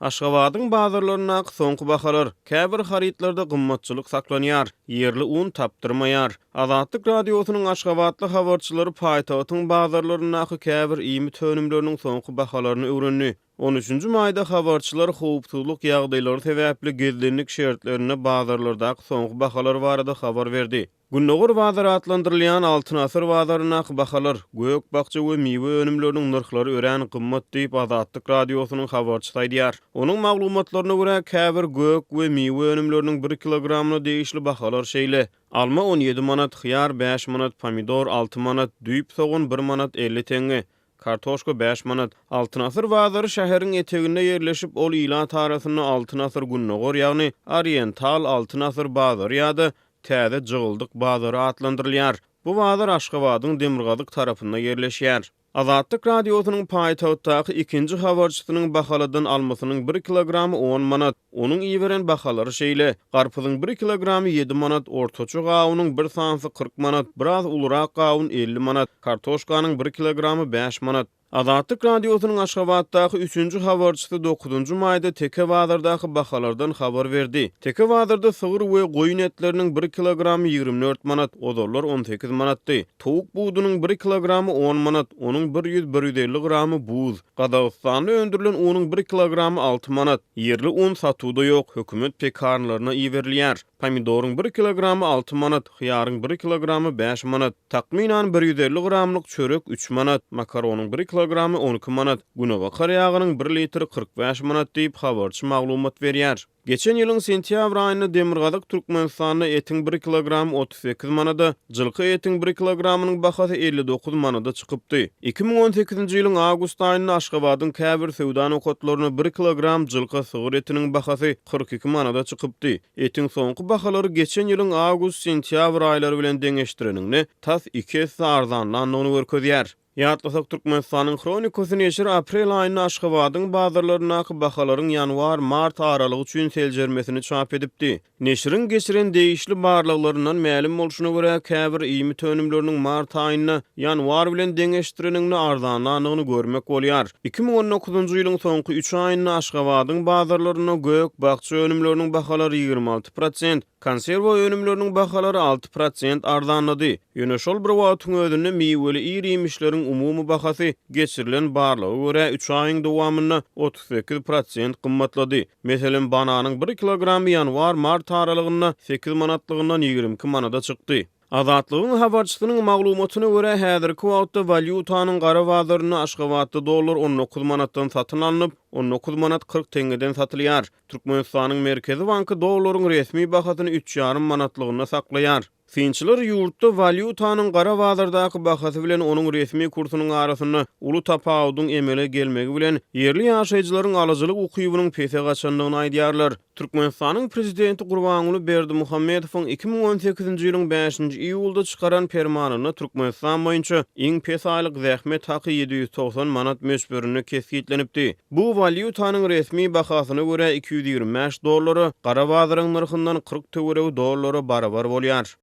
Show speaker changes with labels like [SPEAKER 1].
[SPEAKER 1] Aşgabadyň bazarlaryndaky soňky bahalar, käbir harytlarda gymmatçylyk saklanýar, ýerli un tapdyrmaýar. Azatlyk Radiosynyň aşgabatly habarçylary paýtagtyň bazarlaryndaky käbir iýmit önümleriniň soňky bahalaryny öwrendi. On üçünji maýda habarçylar howpsuzlyk ýagdaýlary sebäpli gizlinlik şertlerinde bazarlardaky soňky bahalar barada habar berdi. Gündogar bazary atlandyrylýan Altyn asyr bazaryndaky bahalar, gök-bakja we miwe önümleriniň nyrhlary örän gymmat diýip, Azatlyk Radiosynyň habarçysy aýdýar. Onuň maglumatlaryna görä, käbir gök we miwe önümleriniň bir kilogramyna degişli bahalar şeýle, alma 17 manat, hyýar bäş manat, pomidor alty manat, düýp sogan bir manat 50 teňňe, Kartoşka bäş manat. Altyn asyr bazary şäheriň eteginde ýerleşip, ol ilat arasynda Altyn asyr Gündogar, ýagny Oriental Altyn asyr bazary ýa-da Täze Jygyldyk bazary atlandyrylýar. Bu bazar Aşgabadyň demirgazyk tarapynda ýerleşýär. Azatlyk Radiosynyň paýtagtdaky ikinji habarçysynyň bahaladan almasynyň bir kilogramy on manat. Onuň iberen bahalary şeýle, garpyzyň bir kilogramy ýedi manat, ortaça gawunyň bir sanysy 40 manat, biraz ulurak gawun 50 manat, kartoşkanyň bir kilogramy bäş manat. Azatlyk Radiosynyň Aşgabatdaky üçünji habarçysy dokuzynjy maýda Teke bazardaky bahalardan habar berdi. Teke bazarda sygyr we goýun etleriniň bir kilogramy 24 manat, ozallar 18 manatdy. Towuk budunyň bir kilogramy on manat, onuň bir ýüz-bir 150 gramy buz. Gazagystanda öndürilen unuň bir kilogramy alty manat. Ýerli un satuwda ýok, hökümet pekarnlaryna iberilýär. Pomidoryň bir kilogramy alty manat, hyýaryň bir kilogramy bäş manat. Takmynan 150 gramlyk çörek üç manat, makaronyň bir kilogramy 12 manat, günebakar ýagynyň bir litri 45 manat diýip, habarçy maglumat berýär. Geçen ýylyň sentýabr aýynda demirgazyk Türkmenistanda etiň bir kilogramy 38 manada, jylky etiň bir kilogramynyň bahasy 59 manada çykypdy. 2018-nji ýylyň awgust aýynda Aşgabadyň käbir söwda nokatlarynda bir kilogram jylka sygyr etiniň bahasy 42 manada çykypdy. Etiň soňky bahalary geçen ýylyň awgust-sentýabr aýlary bilen deňeşdireniňde, tas iki esse arzanlandygyny görkezýär. Ýatlasak, Türkmenistanyň Hronikasy neşiri aprel aýynda Aşgabadyň bazarlaryndaky bahalaryň ýanwar-mart aralygy üçin seljermesini çap edipdi. Neşiriň geçiren degişli barlaglaryndan mälim bolşuna görä, käbir iýmit önümleriniň mart aýynda ýanwar bilen deňeşdireniňde arzanlandygyny görmek bolýar. 2019-njy ýylyň soňky üç aýynda Aşgabadyň bazarlarynda gök-bakja önümleriniň bahalary 26 prosent, Konserwa önümleriniň bahalary 6% arzanlady. Ýöne şol bir wagtyň özünde miweli ir-iýmişleriň umumy bahasy geçirilen barlaga görä üç aýyň dowamynda 38% gymmatlady. Meselem, bananyň bir kilogramy ýanwar-mart aralygynda sekiz manatlygyndan 22 manada çykdy. Azatlygyň habarçysynyň maglumatyna görä, häzirki wagtda walýutanyň gara bazarynda Aşgabatda dollar 19 manatdan satyn alnyp, 19 manat 40 teňňeden satylýar. Türkmenistanyň Merkezi banky dollaryň resmi bahasyny üç ýarym manatlygynda saklaýar. Synçylar ýurtda walýutanyň gara bazardaky bahasy bilen onuň resmi kursunyň arasynda uly tapawudyň emele gelmegi bilen, ýerli ýaşaýjylaryň alyjylyk ukybynyň pese gaçandygyny aýdýarlar. Türkmenistanyň prezidenti Gurbanguly Berdimuhamedowyň 2018-nji ýylyň bäşinji iýulda çykaran permanynda Türkmenistan boýunça iň pes aýlyk zähmet haky 790 manat möçberinde kesgitlenipdi. Bu walýutanyň resmi bahasyna görä 225 dollara, gara bazaryň nyrhyndan 40 töweregi dollara barabar bolýar.